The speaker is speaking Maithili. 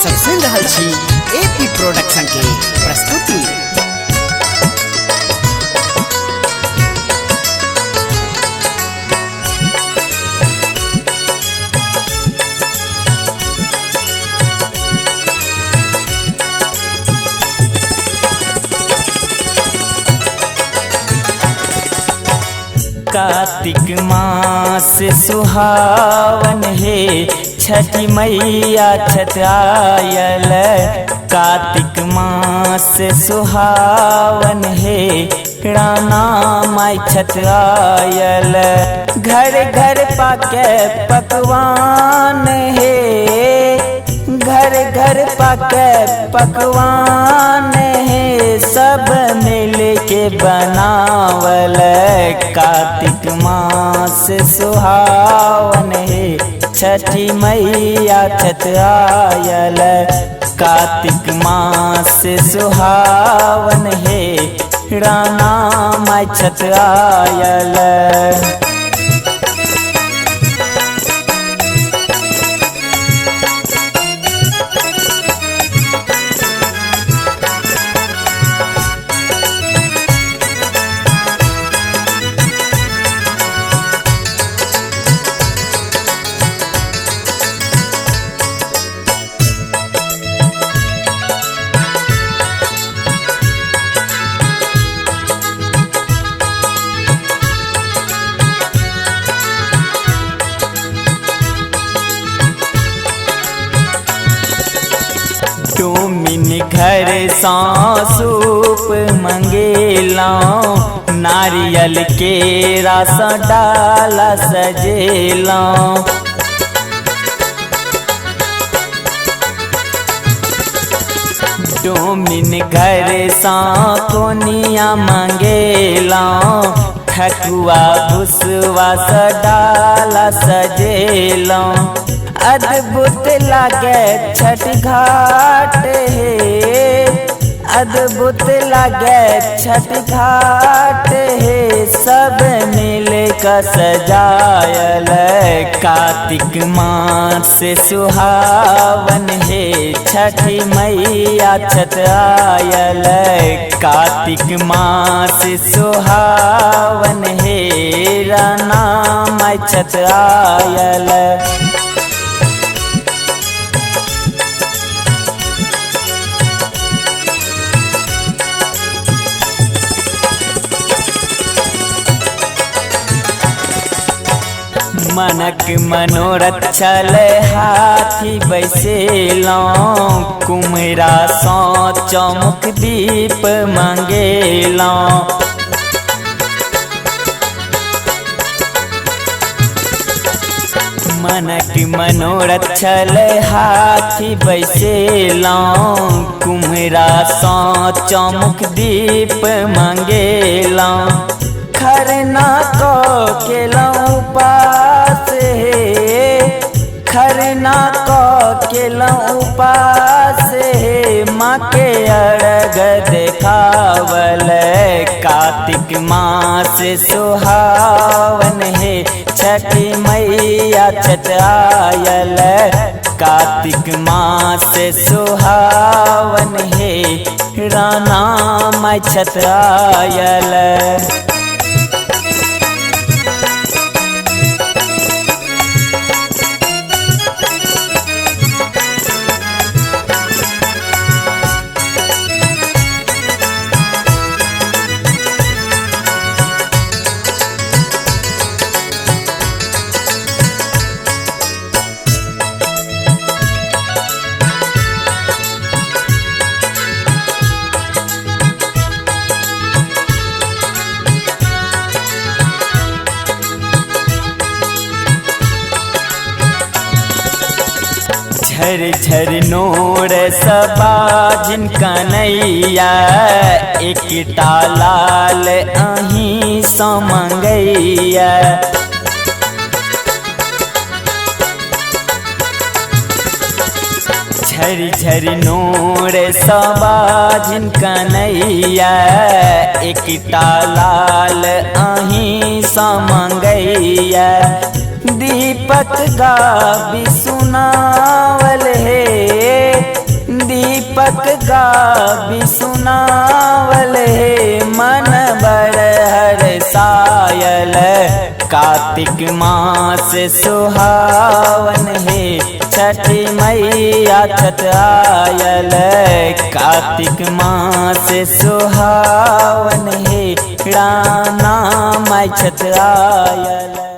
सब सुन रहल छी एपी प्रोडक्शन के प्रस्तुति। कार्तिक मास सुहावन हे, छठी मैया छठ आयल। कार्तिक मास सुहावन हे, राणा माई छठ आयल। घर घर पाके पकवान हे, घर घर पाके पकवान हे, सब मिल के बनावल। कार्तिक मास सुहावन हे, छठी मैया छठ आयल। कार्तिक मास सुहावन हे, राणा माई छठ आयल। डोमिन घर सूप मंगेला, नारियल के रस डाला सजेला। डोमिन घर कोनिया मंगेला, ठकुआ भुसवा सडाला सजेला। अद्भुत लागे छठ घाट हे, अद्भुत लागे छठ घाट हे, सब मिल का सजायल। कार्तिक मास सुहावन हे, छठी मैया छठ आयल। कार्तिक मास सुहावन हे, राणा माई छठ आयल। मनक मनोरथ छल हाथी बैसेलौं, कुम्हरा सौ चौमुख दीप मंगेलौं। मनक मनोरथ छल हाथी बैसेलौं, कुम्हरा सौ चौमुख दीप मंगेलौं। खरना को केलौं उपास हे, खरना को केलौं उपास हे, माँ के अर्घ देखावल। कार्तिक मास सुहावन हे, छठी मैया छठ आयल। कार्तिक मास सुहावन हे, राणा माई छठ आयल। झर झर नोर सबा जिनका नैया, एकटा लाल अहीं सँ मंगैया। झर झर नोर सबा जिनका नैया, एकटा लाल अहीं सँ मंगैया। दीपक गाबी सुनावल हे, कार्तिक मास सुहावन हे, छठी मैया छठ आयल। कार्तिक मास सुहावन हे, राना माय छठ आयल।